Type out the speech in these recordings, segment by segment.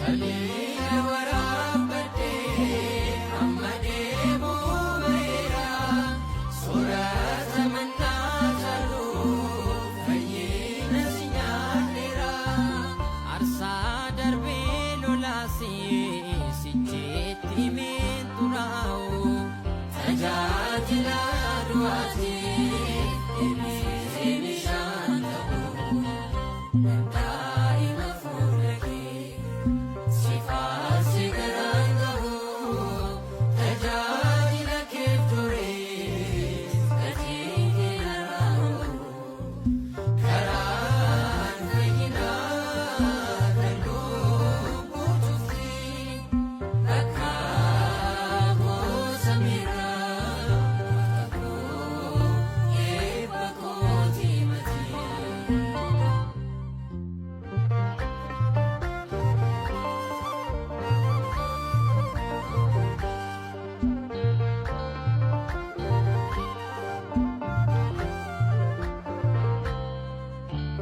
Bal'ina waraabbadhee amma deemuu ba'eera. Soorata mannaa caaluu fayyina si nyaadheera. Aarsaa darbee lolaasee sicheetti himeen xuraa'u. Tajaajila du'aatiif deebisee bishaan ta'u. Daa'ima fuula kee si faarsi garaan gahu. Tajaajila keef ture gatiin kee narraa bahu. Karaan fayyinaa kan lubbuu cufti bakka gosa miiraa waaqa koo eebba kootii matii.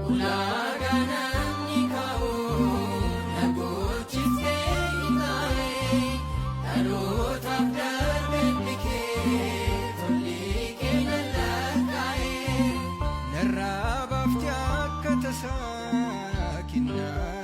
Ulaagaa namni kaa'u na gochistee ixaa'e dhalootaaf darbe kee tolli kee na lakkaa'e. Narraa baaftee akka tasaa kennaa.